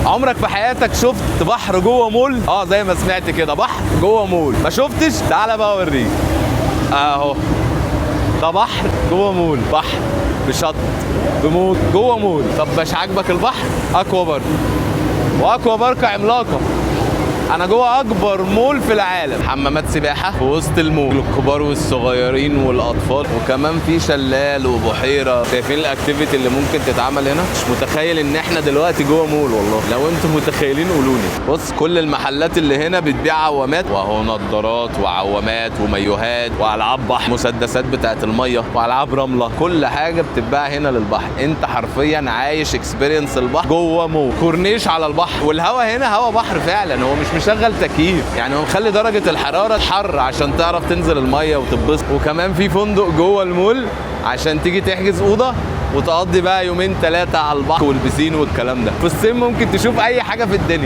عمرك في حياتك شفت بحر جوه مول؟ اه زي ما سمعت كده، بحر جوه مول. ما شفتش؟ تعالى بقى اوريك. اهو ده بحر جوه مول، بحر بشط بموج جوه مول. طب مش عاجبك البحر؟ aqua park، و aqua park عملاقة. انا جوه اكبر مول في العالم، حمامات سباحة في وسط المول للكبار والصغيرين والاطفال، وكمان في شلال وبحيره. شايفين ال activity اللي ممكن تتعمل هنا؟ مش متخيل ان احنا دلوقتي جوه مول والله. لو انتم متخيلين قولوا لي. بص كل المحلات اللي هنا بتبيع عوامات، واهو نظارات وعوامات ومايوهات والعاب بحر، مسدسات بتاعت المية والعاب رملة، كل حاجة بتتباع هنا للبحر. انت حرفيا عايش experience البحر جوه مول، كورنيش على البحر، والهوا هنا هوا بحر فعلا. هو مش مشغل تكييف، يعني هو مخلي درجه الحرارة حر عشان تعرف تنزل المية وتتبسط. وكمان في فندق جوه المول عشان تيجي تحجز اوضة وتقضي بقى يومين 3 على البحر والبسين والكلام ده. في الصين ممكن تشوف اي حاجة في الدنيا.